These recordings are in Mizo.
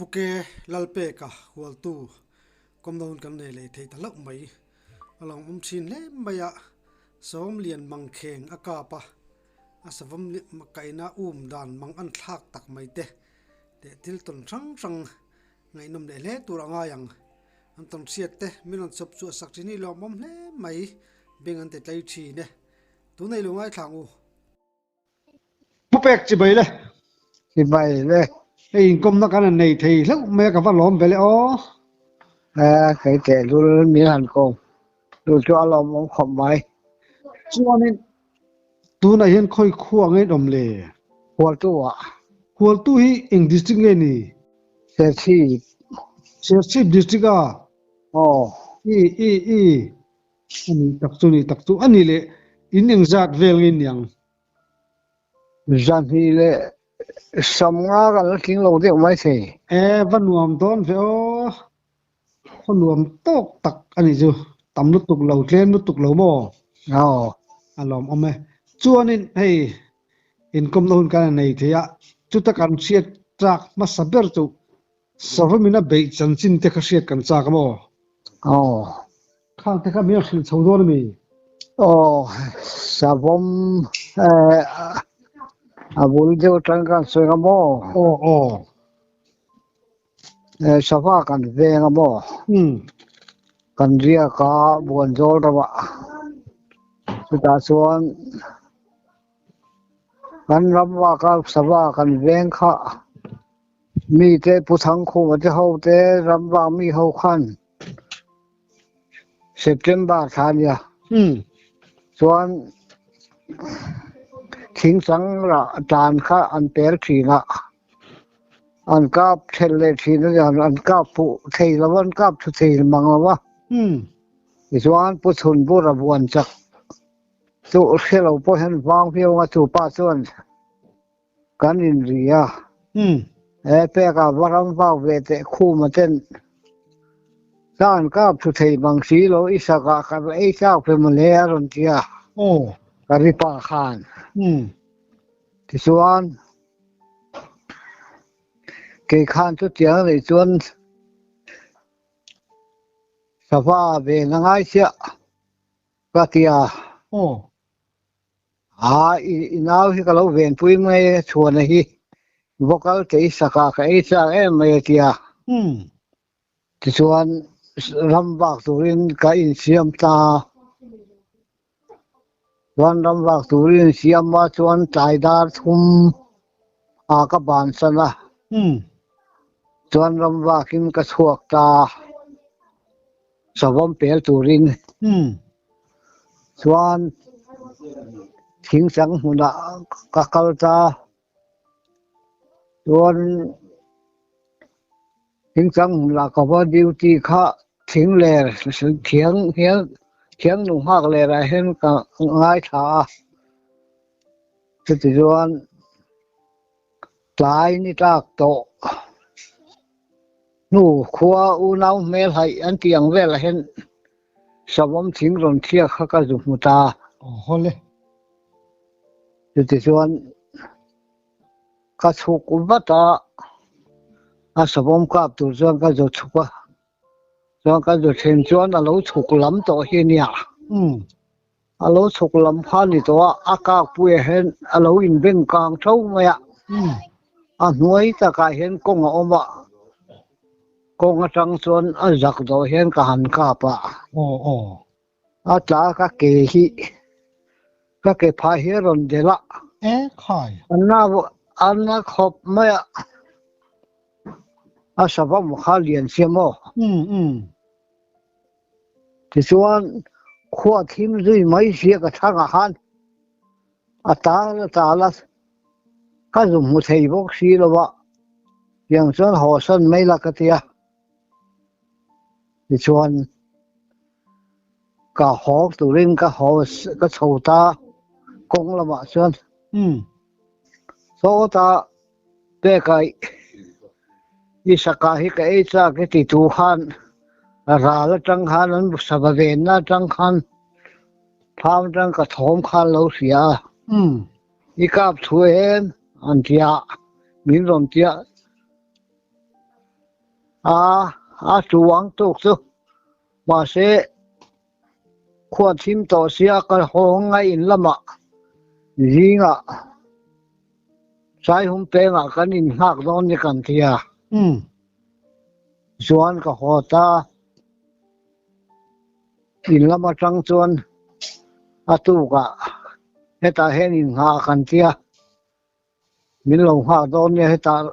Puke Lalpeka hualtu kawmnawn kan nei leh thei ta hlauh mai. A lo awm thin hle mai a, sawm lian mang kheng a kap a, a savawm kaihna um dan mang an thlak tak mai te leh thil tawn hrang hrang ngaihnawm leh hle tur a ngai ang. An tawn hriat te min rawn chawp chu a sak thin hi lawmawm hle mai, beng an ti tlai thin e. Tunei lo ngaithla ang u. Pu pek chibai le. Chibai le. Hei inkawmna kan han nei thei hlauh mai a ka va lawm ve le aw. A kei teh lul min han kawm lul chu a lawmawm khawp mai. Chuanin tunah hian khawi khua nge in awm le? Hualtu ah. Hualtu hi eng district nge ni? Serchhip. Serchhip district a? Aw. I i i. A nih tak chu nih tak chu a ni leh in engzat vel nge niang? Zahnih leh samnga kan la tling lo deuh mai thei. E va nuam dawn ve aw, khaw nuam tawk tak a nih chu, tam lutuk lo tlem lutuk lo maw? Aw. A lawmawm e. Chuanin hei inkawmna hun kan nei thei a, chuta kan hriat chak hmasa ber chu Savawmin a beih chanchin te kha hriat kan chak a maw? Aw. Khang te kha min hrilh chho dawn a mi? Aw, savawm eh a bul deuh atang kan sawi ang a maw? Aw, aw. Eh sava kan veng a maw? Umm. Kan riak a Buanzawl ramah chutah chuan kan ram baka sava kan veng kha Mite Pu Thangkhuma te ho te ram vang mi ho khan September thla nia chuan thingchang rah tan kha an pel thin a, an kap thelh leh thin a nia, an kap fuh thei lo a, an kap thu thei mang lo a. Tichuan Pu Chhunbura buan chak chu hre lo pawh hian vang viau ang a, chupa chuan Kan inri a. He pekah va ram vak ve teh khuma ten Tlan kap thu thei bang si lo i sakah ka va ei chak ve mawle a rawn ti a. Ka ri pa khan. Tichuan kei khan chutiang a neih chuan sava ven a ngai chiah ka ti a. Aa, i nau hi ka lo venpui mai e, Chhuana hi vocal te i sak a, ka ei chak em mai a ti a. Tichuan ram vak turin ka insiam ta a. Chuan ram vak turin insiam a, chuan tlai dar thum a ka bansan a. Chuan ram vakin ka chhuak ta a. Savawm pel turin chuan thingchang hmunah ka kal ta. Chuan thingchang hmunah ka va duty kha thing ler thiang hian thiang nu nghak lerah hian ka ngaithla a. Chutichuan tlai ni tlak tawh. Hnu khua unau hmel haih an tih ang velah hian savawm thing rawn thliak kha ka zu hmu ta. Aw hawle. Chutichuan ka chhuk vat a, a savawm kap tur chuan ka zu chhuk a, chuan ka zu thlen chuan a lo chhuk lam tawh hi a nia. A lo chhuk lam kha a ni tawh a, a kak puiah hian a lo inbeng kang tho mai a. A hnuai takah hian kawng a awm a, kawng atang chuan a zak dawh hian ka han kap a. A tla ka ke hi, ka ke phah hi a rawn delh a. A na khawp mai a, a savawm kha lian sia maw? Tichuan, khua thim zui mai sia ka thangah khan a tal a tal a, ka zu hmu thei bawk si lo a, tiang chuan haw san mai la ka ti a. Tichuan, ka haw turin ka haw ka chho ta kawng lamah chuan sawtah Peka i saka hi ka ei chak i ti tu khan ral atang khan an sava venna atang khan pham atang ka thawm khan lo hria a. I kap thu em an tia min rawn tia. A, a chuang tuk chu. Mahse, khua thim tawh sia ka haw ngai in lamah zingah Saihum pengah kan innghak dawn ni kan ti a. Chuan ka haw ta. In lam atang chuan a tukah hetah hian innghah kan ti a. Min lo nghak dawn nia hetah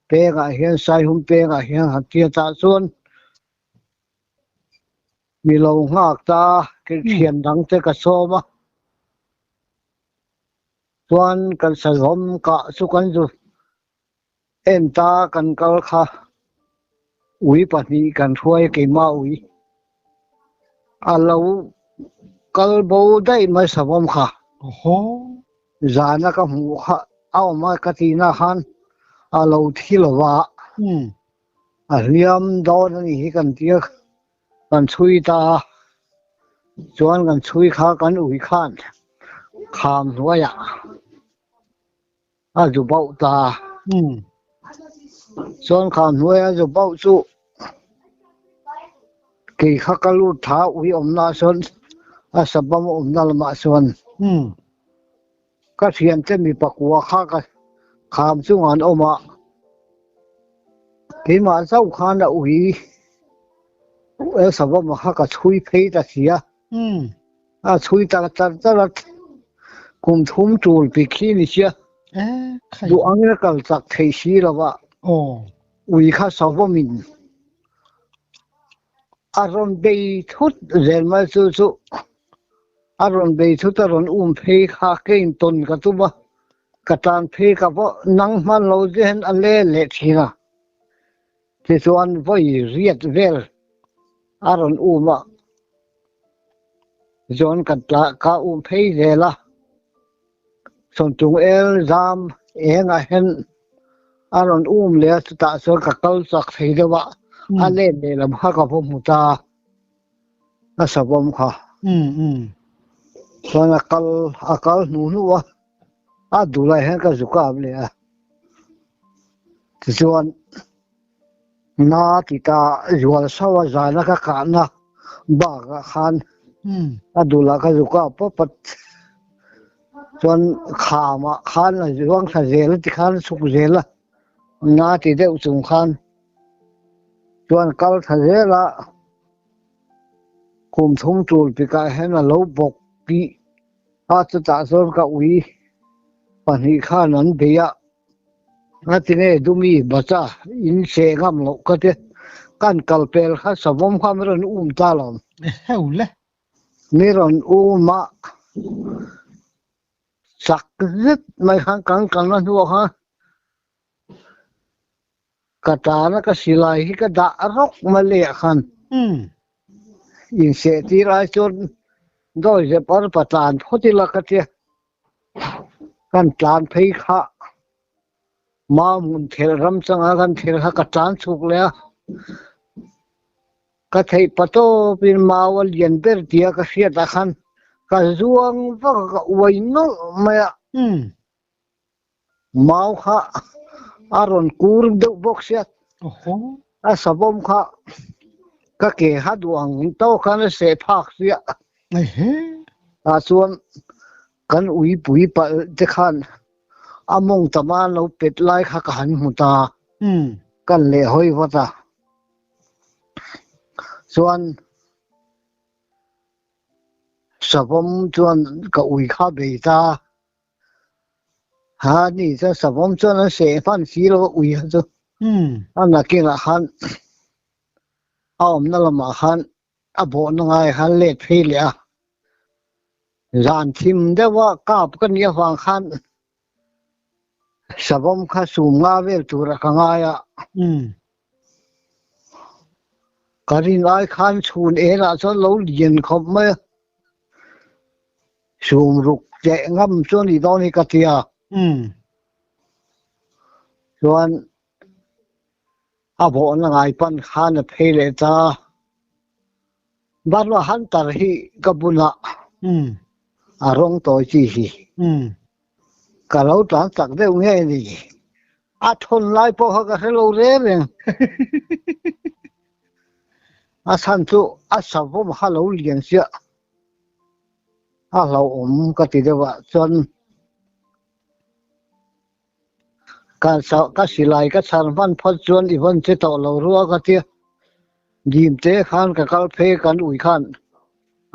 pengah hian Saihum pengah hian han ti a tah chuan mi lo nghak ta thian dang te ka sawm a chuan kan sazawm kah chu kan zu en ta kan kal kha ui pahnih kan hruai keimah ui a lo kal bo daih mai savawm kha zana ka hmuh kha a awm a ka tihna khan a lo thi lo va. A hliam dawn a nih hi kan tia kan chhui ta a, chuan kan chhui kha kan ui khan kham hnuaiah a zu bauh ta a, chuan kham hnuaia a zu bauh chu kei kha ka lut tha ui awmna ah sawn a sabam awmna lamah chuan Ka thiante mi pakua kha ka kham chungah an awm a, keimah zauh khan a ui Elsavama kha ka chhui phei ta si a, a chhui tak char char a, kum thum tul pik hi ni sia, duh angin a kal chak thei si lo va, ui kha Savamin a rawn bei thut zel mai chu chu. A rawn bei thut a rawn um phei kha ka intawn ka tum a, ka tan phei ka pawh nang hman lo che hian a le leh thin a. Tichuan vawi riat vel a rawn um a, chuan ka tla ka um phei zel a, Sawmtung el zam engah hian a rawn um leh a, chutah chuan ka kal chak thei deuh a, a let leh lam kha ka va hmu ta a. A savawm kha. Chuan a kal a kal hnu hnu a, a duh lai hian ka zu kap leh a. Tichuan na ti ta zual sauh a zana ka kahna bakah khan a duhlah ka zu kap pawp a. Chuan khamah khan a zuang thla zel a tikhan a chhuk zel a, na ti deuh chung khan. Chuan kal tha zel a, kum thum tul tikah hian a lo bawk tih a chutah chuan ka ui pahnih khan an bei a, ngatinge Dumi bacha in seh ngam loh ka tia, kan kal pel kha savawm kha mi rawn um ta lo. Mi rawn um a. Chak zet mai khan kan kalna hnuah khan Ka tana ka silai hi ka dah rawk mai leh ah khan inseh tir ai chuan dawi zep arpa tlan phawt ila ka tia. Kan tlan phei kha mau hmun thelh ram changa kan thelh kha ka tlan chhuk leh a. Ka theih pa tawpin mau a lian ber tia ka hriat ah khan ka zuang vak a ka uai nawlh mai a. Mau kha a rawn kur deuh bawk sia. A savawm kha ka ke kha duh ang tawk khan a seh phak sia. Tah chuan kan uipui palh te khan a mawng tam a lo pet lai kha ka han hmu ta. Kan leh hawi vat a. Chuan savawm chuan ka ui kha bei ta. Ha ni chuan savawm chuan an seh hman si lo a ui kha chu. A nakinah khan a awmna lamah khan a bawhna ngai khan let phei leh a. Zan thim deuh a kap ka nih avang khan savawm kha sum nga vel turah ka ngai a. Ka rin ai khan chhun enah chuan lo lian khawp mai a. Sum ruk teh ngam chu a nih dawn hi ka ti a. Chuan a bawhna ngai pan khan a phei leh ta. Barua Hunter hi ka bunah a rawng tawi chi hi. Ka lo tlan chak deuh nge ni. A thawn lai pawh kha ka hre lo reng reng. A chhan chu a savawm kha lo lian chiah a hlauhawm ka ti deuh a chuan ka ka silai ka chhan hman phawt chuan i vawn che tawh lo rua ka tia dim te khan ka kal phei kan ui khan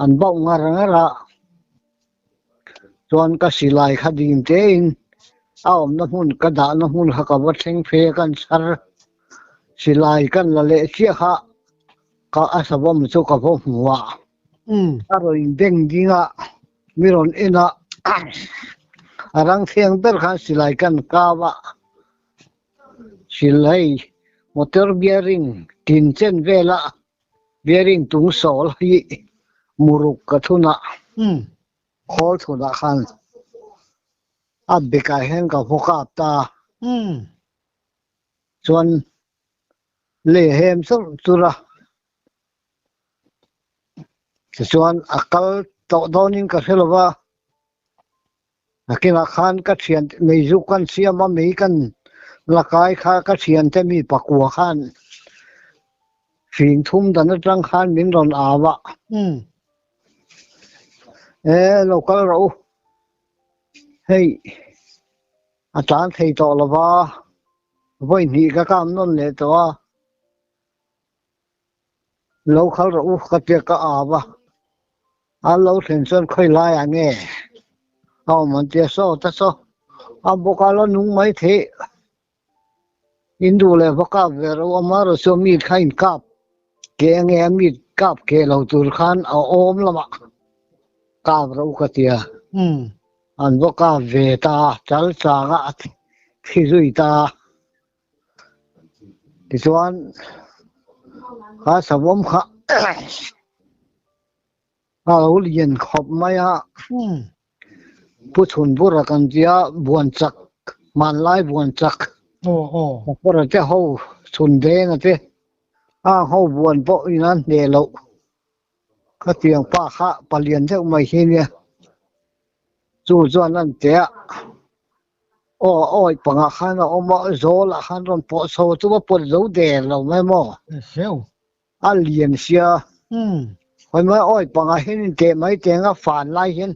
an bauh ngar ngar a chuan ka silai kha dim te in a awmna hmun ka dahna hmun kha ka va thleng phei a kan chhar silai kan la leh chiah kha ka a savawm chu ka vaw hmu a a rawn inbeng ding a mi rawn en a a rang thleng ber khan silai kan kau a silai motor bearing tin chen vela bearing tung sawl hi muruk ka thun a khawl thunah khan a bekah hian ka vaw kap ta chuan lei hem churh churh a. Tichuan a kal tawh dawnin ka hre lo va, nakinah khan ka thian meizuk kan siam a, mei kan la kai kha ka thiante mi pakua khan fing thum dan atang khan min rawn au a, E lo kal rawh u, hei a tlan thei tawh lo va, vawi hnih ka kam nawn leh tawh a. Lo khal rawh u ka tia ka au a, a lo thlen chuan khawi laiah nge a awm an tia saw ta saw a bawk a la nung mai theih in duh leh va kap ve rawh u amaherawh chu mi kha in kap ke ange a mi kap ke lo tur khan a awm lamah kap rawh u ka tia an va kap ve ta chal changa a thi zui ta. Tichuan kha savawm kha a lo lian khawp mai a, Pu Chhunbura kan tia buan chak, hmanlai buan chak, Kapawra te ho chhun deng a te, a ho buan pawh in an hneh loh. Khatiang pa kha palian deuh mai hi nia, chu chuan an ti a. Aw awi pangah khan a awm a, zawlah khan rawn pawh chho chu a pawt zo der lo mai maw? A lian sia. Hawi mai awi pangah hian in teh mai teng a fan lai hian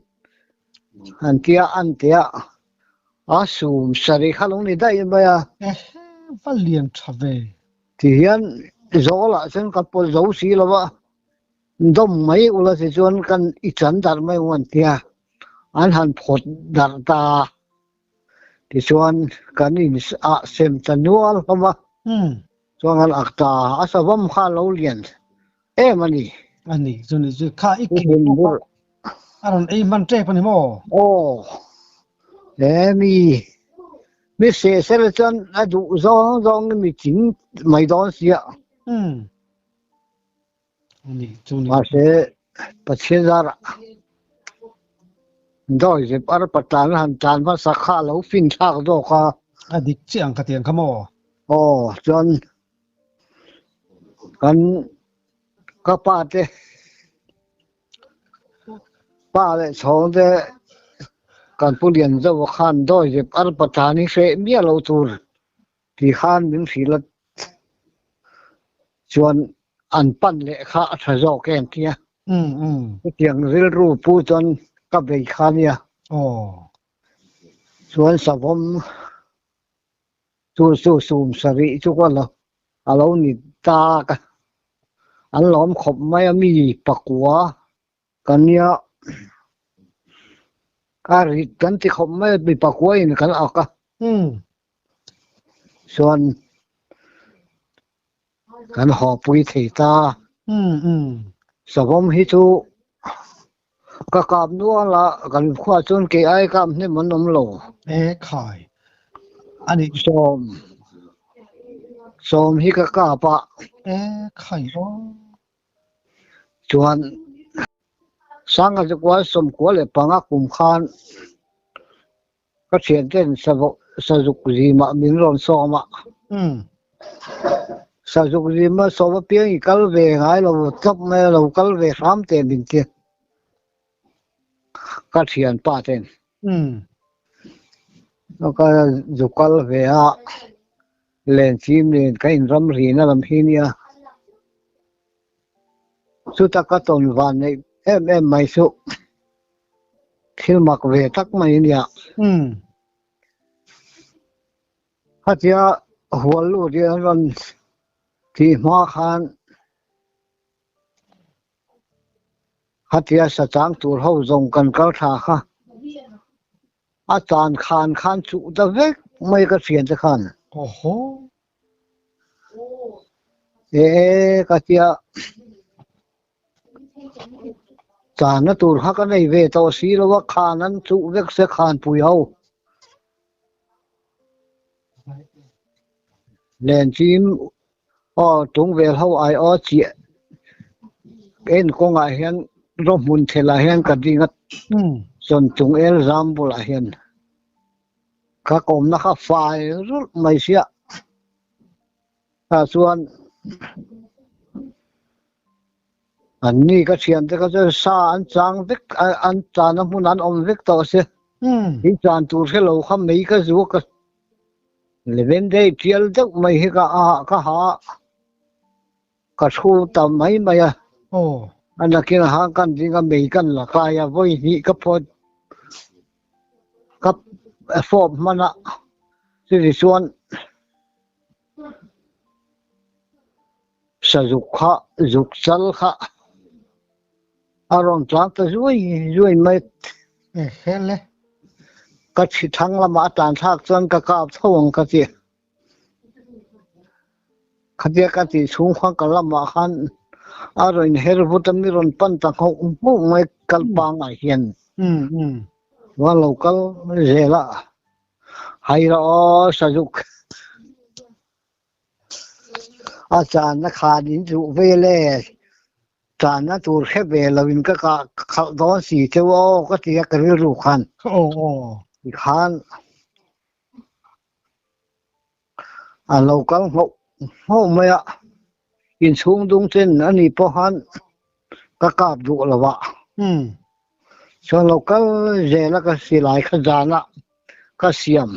an tia an tia a sum sarih kha lo ni daih mai a. Va lian tha ve. Ti hian zawlah chuan kan pawt zo si lo va, dawm mai ula ti chuan kan i chan darh mai u an tia. An han phawt darh ta a, tichuan kan in ah sem ta nual hlawm a, chuan kan ak ta a, a savawm kha a lo lian em a ni. A ni, chu ni chu kha i ke pawh a rawn ei hman tep a ni maw? Aw, he mi mi seh sel chuan a duh zawng zawng in mi ching mai dawn sia. Mahse, Pathian zarah dawizep arpa tlan a han tlan hmasa kha a lo fin thlak zawk a. A dik chiah ang ka ti ang kha maw? Aw, chuan kan ka pa te pa leh chhawng te kan pu lian zauh khan dawizep arpa tlan hi hreh miah lo tur Ti khan min hrilh a chuan an pan leh kha a tha zawk em tia. Chutiang rilru pu chuan ka bei kha nia. Chuan savawm chu chu sum sarih chu ka lo a lo ni ta ka an lawm khawp mai a mi pakua ka nia a rit kan ti khawp mai a mi pakua in kan ak a. Chuan kan hawpui thei ta. Savawm hi chu ka kap nual a, kan khua chuan kei ai kap hnem an awm lo. E khai a ni. Sawm sawm hi ka kap a. E khai aw. Chuan Sangha chu kual 95 kum khan Ka thianten sazuk zimah min rawn sawm a. Sazuk zima sawm apiang i kal ve ngai lo tlawp mai a, lo kal ve hram teh min ti ka thianpa ten. Ka zu kal ve a, lenchim nen ka inram rihna lam hi nia. Chuta ka tawn van neih em em mai chu thil mak ve tak mai a nia. Khatia hual lut hi an rawn tih hma khan khatia sa chang tur ho zawng kan kal tha kha a chan khan khan chuh ta vek mai ka thian te khan. Awhaw. E ka tia channa tur kha ka nei ve tawh si lo a, khan an chuh vek se khanpui ho. Lenchim aw tung vel ho ai aw chiah en kawngah hian rawhmun thelah hian ka ding a chawn chung el zam bulah hian ka kawmna kha fai rulh mai sia tah chuan an ni ka thian te kha chuan sa an chang vek an chana hmun an awm vek tawh sia in chan tur hre lo kha mei ka zuak a. Leven day tial deuh mai hi ka a ka ha ka thu ta mai mai a. A nakin a hang kan ding a mei kan la kai a vawi hnih ka phawt ka fawp hman a chutichuan chuan sazuk kha zuk chal kha A rawn tlang ta zuai zuai mai. Ehe le. Ka thi thang lamah a tlan thlak chuan ka kap tho ang ka ti. Khatia ka tih chhung khan ka lamah khan a rawn her vut a, mi rawn pan ta nghauh nghauh mai kal pangngai hian. Chuan lo kal zel a, hai rawh aw Sazuk. A channa khan in duh vel e. Channa tur hre ve lo in ka kah khalh dawn si cheu aw ka ti a ka rilru khan. Aw aw. Tikhan a lo kal nghauh nghauh mai a, inchhung dung chen a nih pawh khan ka kap duh lo a. Chuan lo kal zel a ka silai kha zan a ka siam.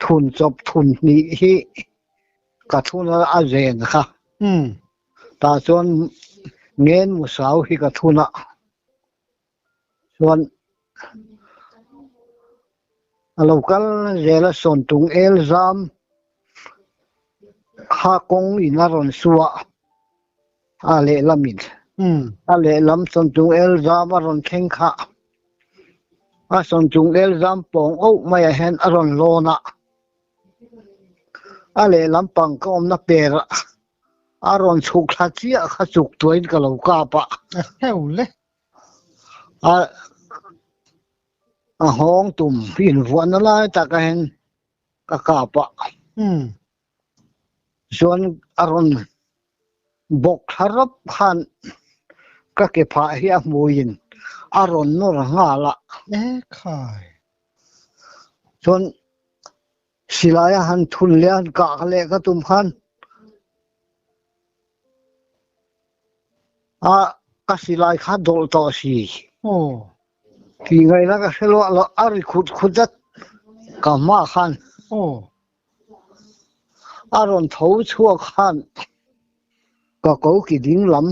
Thun chawp thun hnih hi ka thun a a zen kha. Tah chuan ngen musau hi ka thun a. Chuan a lo kal zel a sawntung el zam kha kawng in a rawn su a, a lehlamin a lehlam sawntung el zam a rawn thleng kha. A sawnchung el zam pawng auh maiah hian a rawn lawn a, a lehlam pang ka awmna per a rawn chhuk thla chiah kha chuk tuahin ka lo kap a. A hleuh le. A a nghawng tum invuahna lai takah hian ka kap a. Chuan a rawn bawk thla rawp khan ka ke phah hi a hmuiin a rawn nawr nghal a. Ekhai. Chuan silai a han thun leh a han kah leh ka tum khan a ka silai kha dawlh tawh si. Aw. Tih ngaihna ka hre luah lo a ri khut khut zat ka hma khan. Aw. A rawn tho chhuak khan ka ko ki ding lam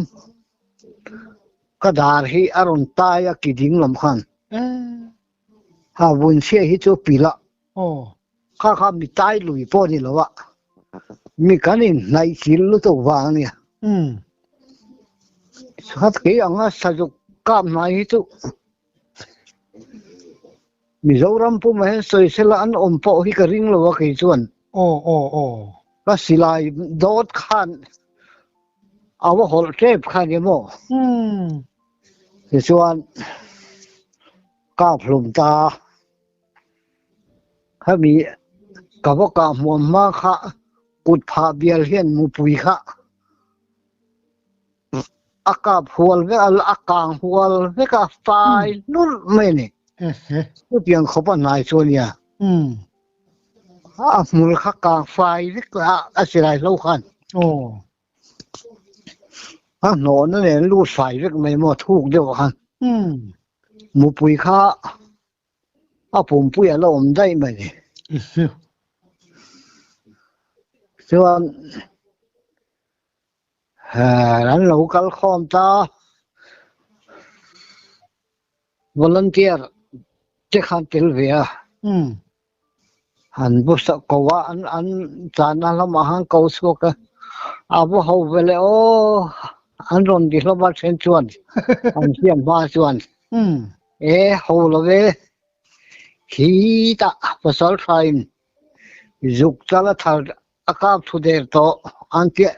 ka dar hi a rawn tai a ki ding lam khan. Ha vun chhia hi chu pil a. Kha kha mi tai lui pawh ni lo a. Mi kan in hnaih thil lutuk vang a nia. Khat kei anga sazuk kap hnai hi chu Mizoram pumah hian sawisela an awm pawh hi ka ring lo a kei chuan. Aw aw aw. Ka silai dawt khan a va hawlh tep kha ni maw? Tichuan kap hlum ta khami ka va kah hmuam hma kha kut phah bial hian mupui kha A kap hual vek a, a kang hual vek a, fai hnurh mai a ni. Chutiang khawp a hnai chu a nia. A hmul kha kang fai vek a, a silai hlo khan. A hnawhna nen lut fai vek mai maw thuk deuh ah khan. Mupui kha a pumpui a la awm daih mai ni. Chuan. An lo kal khawm ta. Volunteer te khan tel ve a. An bu sak ko a, an an chana lamah khan ko chhuak a. A va ho ve le aw, an rawn ti hlawm a then chuan an hriat hma chuan. E ho lo ve, khi tah pasal tha in zuk chal a thar a kap thu der tawh an tia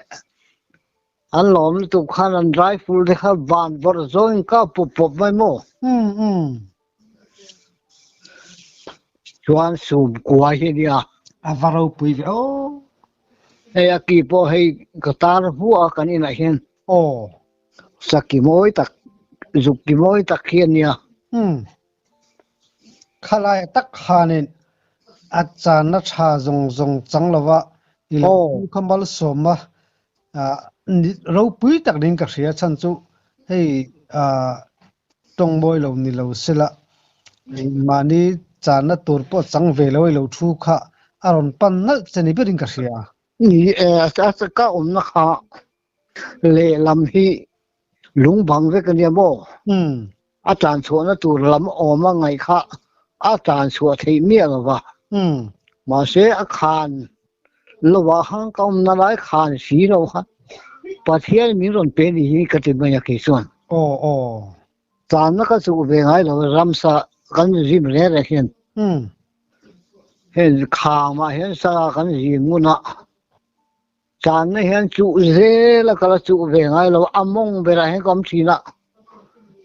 an lawm lutuk khan an rifle te kha van vawrh zawng in kap pawp pawp mai maw. Chuan sum kua hi a nia. A va ropui ve aw. Hei a ki pawh hei ka tar hmuah a kan inah hian. Aw. Saki mawi tak, zuk ki mawi tak hi a nia. Umm. Khalai tak khanin a channa tha zawng zawng chang lova i lo pu kha malsawm a, ropui tak niin ka hria chhan chu hei tawng mawi lo ni lo sela mahni channa tur pawh chang ve lo i lo thu kha a rawn pan nalh che ni berin ka hria. Ni e, ka awmna kha lehlam hi lung bang vek a nia maw? A tlan chhuahna tur lam awm a ngaih kha a tlan chhuah theih miah lo va. Mahse a khan lovah khan ka awmna lai khan si lo kha Pathian min rawn pe ni hi ka ti mai a kei chuan. Aw aw. Tlanna ka chuh ve ngai lo ramsa kan zim reng reng hian. Heng khamah hian sa kan zim ngun a. Channa hian chuh zel a ka la chuh ve ngai lo, a mawng berah hian ka awm thin a,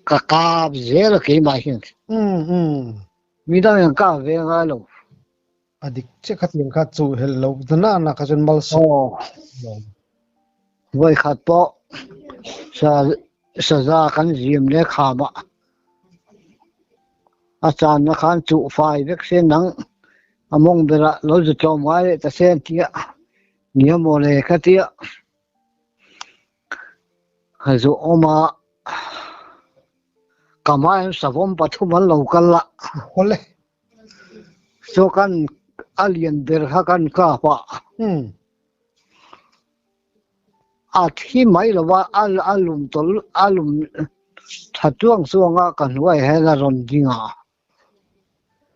ka kap zel a keimah hian. Mi dang hian kap ve ngai lo. A dik chiah khatiang kha chuh helh loh na na kha chuan malsawm. Aw. Vawikhat pawh sa saza kan zim leh kham a, a channa khan chuh fai vek se nang a mawng berah lo zu tlawm ngai leh ta se an ti a, nia maw le ka ti a, ka zu awm a, ka hmaiah hian savawm pathum an lo kal a, chu kan a lian ber kha kan kap a, a thi mai lo va, a lum tawlh a lum tha chuang chuang a ka hnuaiah hian a rawn ding a.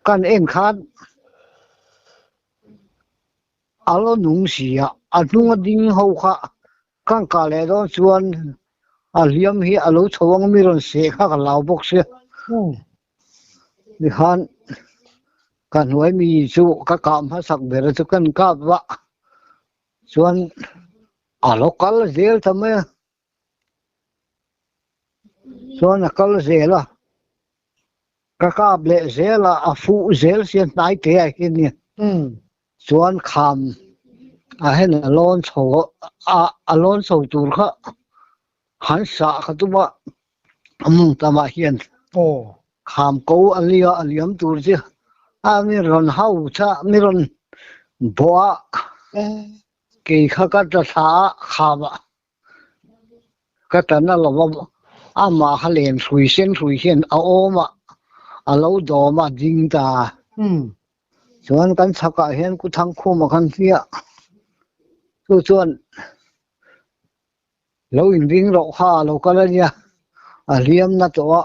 Kan en khan a lo nung si a, a hnunga ding ho kha kan kah leh dawn chuan a hliam hi a lo chho ang mi rawn seh kha ka lau bawk sia. Tikhan ka hnuai mi chu ka kah hmasak ber chu kan kap va chuan a lo kal zel ta mai a. Chuan a kal zel a, ka kap leh zel a, a fuh zel sia hnai te ah hian nia. Chuan kham a hen a lawn chho a, a lawn chho tur kha han sah kha tum a, a mung tamah hian kham ko a lia a liam tur chu a mi rawn hau cha mi rawn bawh a, kei kha ka tla thla a kham ah. Ka tan a lo va, amah kha len hrui sen hrui hian a awm a, a lo dawm a, ding ta a. Chuan kan chhakah hian Ku Thangkhuma khan hliah chu chuan lo inring loh kha a lo kal a nia, a hliam na tawh a,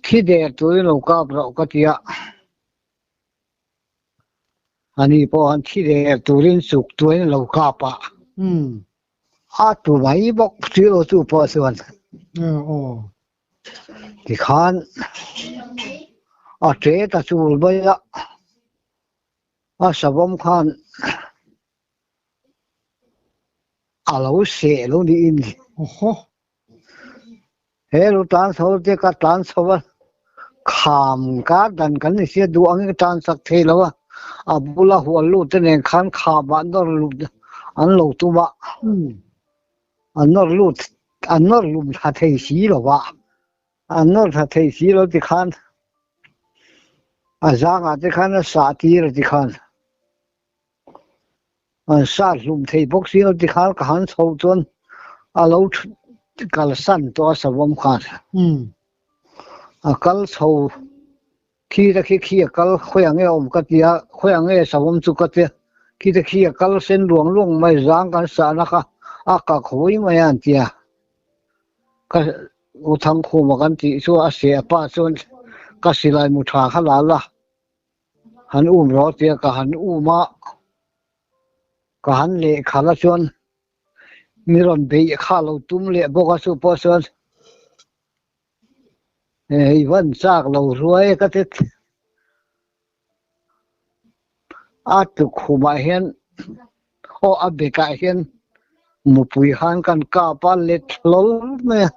thi der turin lo kap loh ka ti a. Ani pawh an thi der turin chuk tuain a lo kap a. A tu mai bawk si lo chu pawh chuan. Tikhan a ṭe ta chul mai a, a savawm khan a lo seh lo niin. He lu tlan chho te ka tlan chho a, kham kar dan kan ni sia duh angin ka tlan chak thei lo a, a bula hual lut te nen khan khamah nawr lut an lo tum a, an nawr lut an nawr lum tha thei si lo va, an nawr tha thei si lo tikhan a zangah te khan a sah tir a tikhan. An sat hlum thei bawk si lo tikhan ka han chho chuan a lo kalsan tawh a savawm khan. A kal chho khi te khi khi a kal khawiah nge a awm ka ti a, khawiah nge savawm chu ka ti a, khi te khi a kal sen luang luang mai zang kan sahna kha A ka khawi mai a an ti a, ka u Thangkhuma kan tih chu a seh a pa chuan ka silai mu tha kha la la, han um rawh a ti a, ka han um a, ka han lehkha la chuan mi rawn beih kha lo tum leh bawk a chu pawh chuan hei van chak lo hruai ka ti A tukhumah hian aw a bekah hian mupui khan kan kap a let hlawl mai a,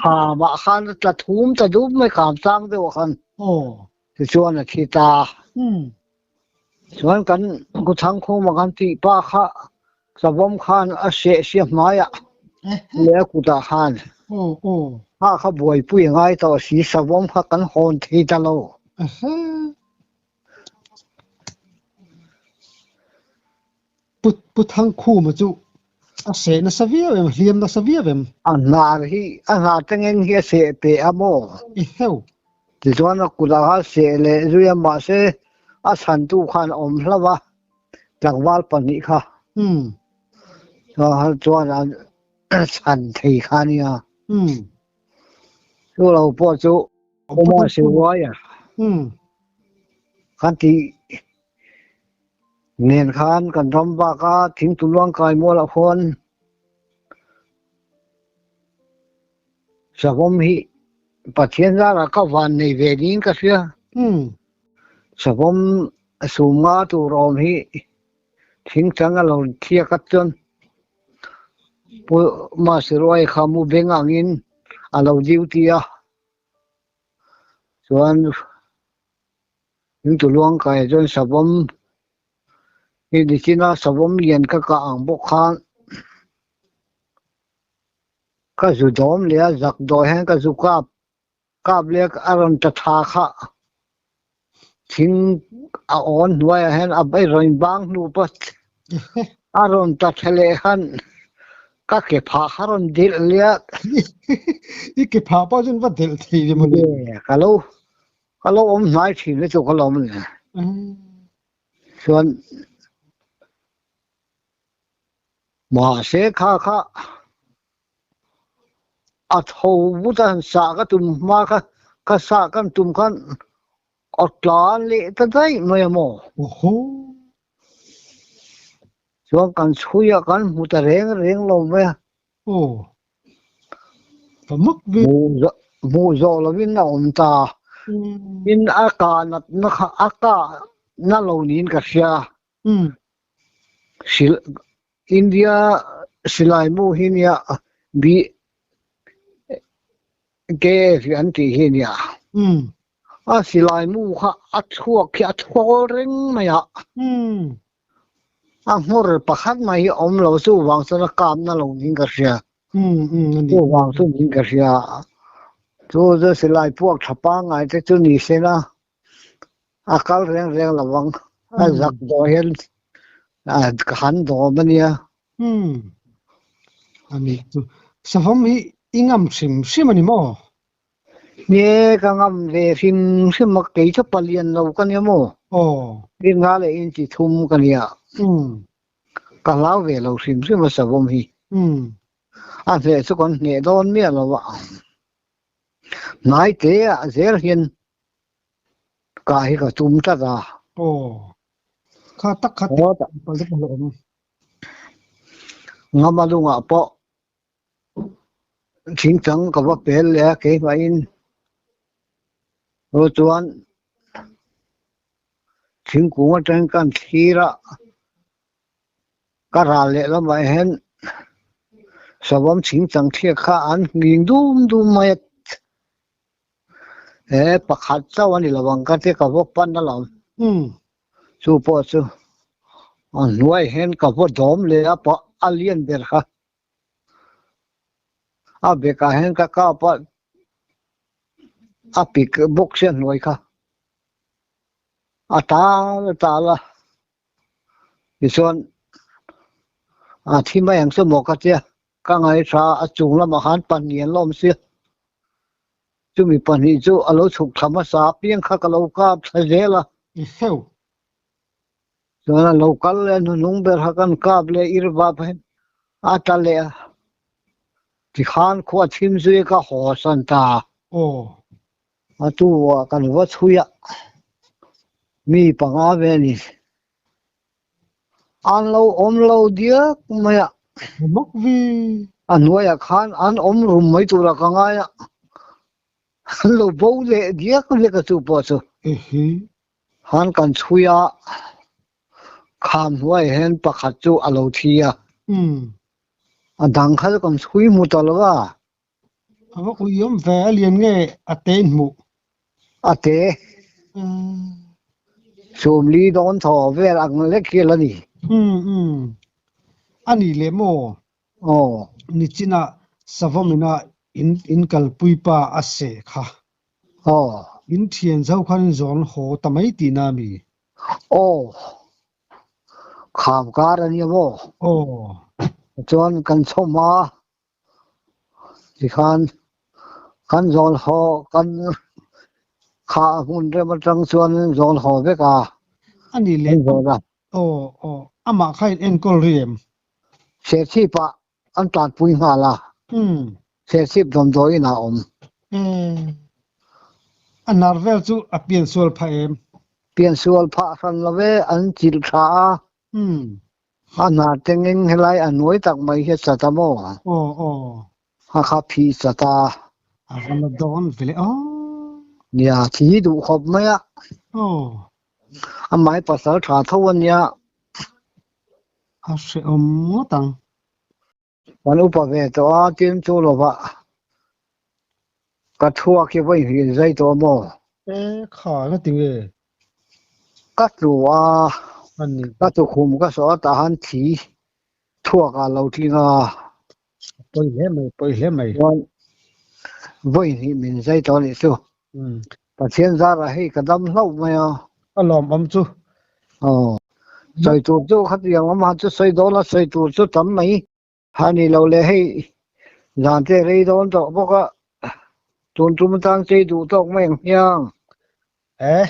khamah khan a tla thum ta dup mai kham chang deuh ah khan tichuan a thi ta. Chuan kan Kuthangkhuma kan tih pa kha savawm khan a seh sia hmaiah leh a kutah khan kha kha buaipui a ngai tawh si savawm kha kan hawn thei ta lo. Pu Thangkhuma chu a seh nasa viau em, hliam nasa viau em? A hnar hi, a hnar tengeng hi a seh peh a maw? I heu. Tichuan a kutah khan seh leh zui a, mahse a chhantu khan a awm hlauh a, tlangval pahnih kha. Chuan a chhan thei kha a nia. Chu lo pawh chu Awma Siruai a kan tih nen khan kan ram bak a thingtu luangkai mualah khuan Savawm hi Pathian zarah ka van nei ve niin ka hria. Savawm sum nga tur awm hi thingchang a lo thiak a chuan Pu Masiruai kha mu beng angin a lo duty a, chuan Thingtu luangkai chuan savawm hi nichina savawm lian ka kah ang bawk khan Ka zu dawm leh a zak dawh hian ka zu kap kap leh a rawn ta tha kha thing a awn hnuaiah hian a rawn bang hnu pawh a rawn ta tha leh khan ka ke phah kha rawn delh leh a. I ke phah pawh chuan va delh thei ve mawle. Ka lo ka lo awm hnai thin lutuk ka lo awm a ni. Chuan Mahse kha kha a tho vut a, sah ka tum hma kha ka sah kan tum khan a tlan leh ta daih mai a maw? Chuan kan chhui a, kan hmu ta reng reng lo mai a. Hmuh zawh lovin a awm ta. Tin a kah natna kha a kah na lo niin ka hria. India silai mu hi nia BKF an tih hi nia. A silai mu kha a chhuak hi a thawl reng mai a. A hmawr pakhat mai hi a awm lo chuvang chuan a kapna lo niin ka hria. Chuvang chu niin ka hria. Chu chu silai puak tha pangngai te chu ni se la. A kal reng reng lo ang. A zak dawh hian ka han dawm a nia. Umm. A nih chu. Savawm hi i ngam hrim hrim a ni maw? Nie, ka ngam ve hrim hrim a, kei chu palian lo ka nia maw? Aw. Ringa leh inti thum ka nia. Umm. Ka hlau ve lo hrim hrim a savawm hi. Umm. A hneh chu kan hneh dawn miah lo a. Hnai te ah zel hian kah hi ka tum tlat a. Aw. Kha tak kha tih pal te pawh a awm. Ngama lungah pawh thingchang ka va pel leh a keimah-in aw chuan thingkung atangin kan thlir a. Ka ral leh lamah hian savawm chingchang thliak kha an nghing dum dum mai a, he pakhat chauh a ni lo ang ka ti ka vaw pan alawm. Chu pawh chu a hnuai hian ka vaw dawm leh a pawh a lian ber kha a bekah hian ka kap a, a pik bawk sia hnuai kha a tal a tal a. Tichuan a thi mai ang chu maw ka tia, ka ngaihthla a chung lamah khan pahnih an la awm sia, chumi pahnih chu a lo chhuk thla hmasa apiang kha ka lo kap thla zel a. Chuan a lo kal leh hnuhnung ber kha kan kap leh ir vap hian. A tla leh a. Tikhan khua thim zui ka haw san ta. Aw. A tu ah kan va chhui a, mi panga vel in an lo awm lo diak mai a. Mak vi. A hnuaiah khan an awm rum mai turah ka ngai a, an lo bo leh diak vek a chu pawh chu. Ehe. Han kan chhui a, kham hnuaiah hian pakhat chu a lo thi a. Umm. A dang kha chu kan chhui hmu ta lo a. A va ui awm ve, a lian nge a te in hmuh? A te. Sawmli dawn thaw vel ang lek hial a ni. Umm umm. A nih leh maw? Aw. Nichina Savawmina in in kalpui pa a seh kha. Aw. In thian zo khan in zawn haw ta mai tihna a mi? Aw. Kham kar a nia maw? Aw. Chuan kan chhawm a. Tikhan kan zawl haw kan kha hmun rem atang chuan zawl haw vek a. A nih leh Kan zawl a. Aw aw amah kha in enkawl ri em? Serchhip ah an tlanpui nghal a. Umm. Serchhip dawmdawiin ah a awm. Umm. A hnar vel chu a piansual phah em? Piansual phah hran lo e, an chilh tha a. Umm. A hna tengeng helai a nuai tak mai hi a chat a maw? Aw aw. A kha phi chat a. A va la dawn ve le aw. Nia, thi duh khawp mai a. Aw. Amah hi pasal tha tho a nia. A hrehawm ngawt ang. Kan upa ve tawh a, tin chu lovah ka thuak hi vawi hnih zai tawh maw? E kha na ti nge? Ka tlu a, A ni. ka tukhum ka sawh a tah han thi thuak ah lo tling a. Pawi hle mai, pawi hle mai. Chuan vawi hnih min zai tawh a nih chu. Pathian zarah hei ka dam hlauh mai a. A lawmawm chu. Aw. Sawi tur chu khatiang lamah chu sawi dawn a, sawi tur chu tam mai a ni lo le hei zan te rei dawn tawh bawk a, tun tum atang chei duh tawk mai ang hmiang. Eh,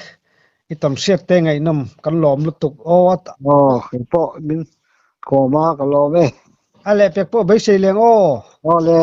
i tam hriat te ngaihnawm kan lawm lutuk aw a. Aw, kei pawh min kawm a ka lawm e. A lehpek pawh beisei leng aw. Aw le.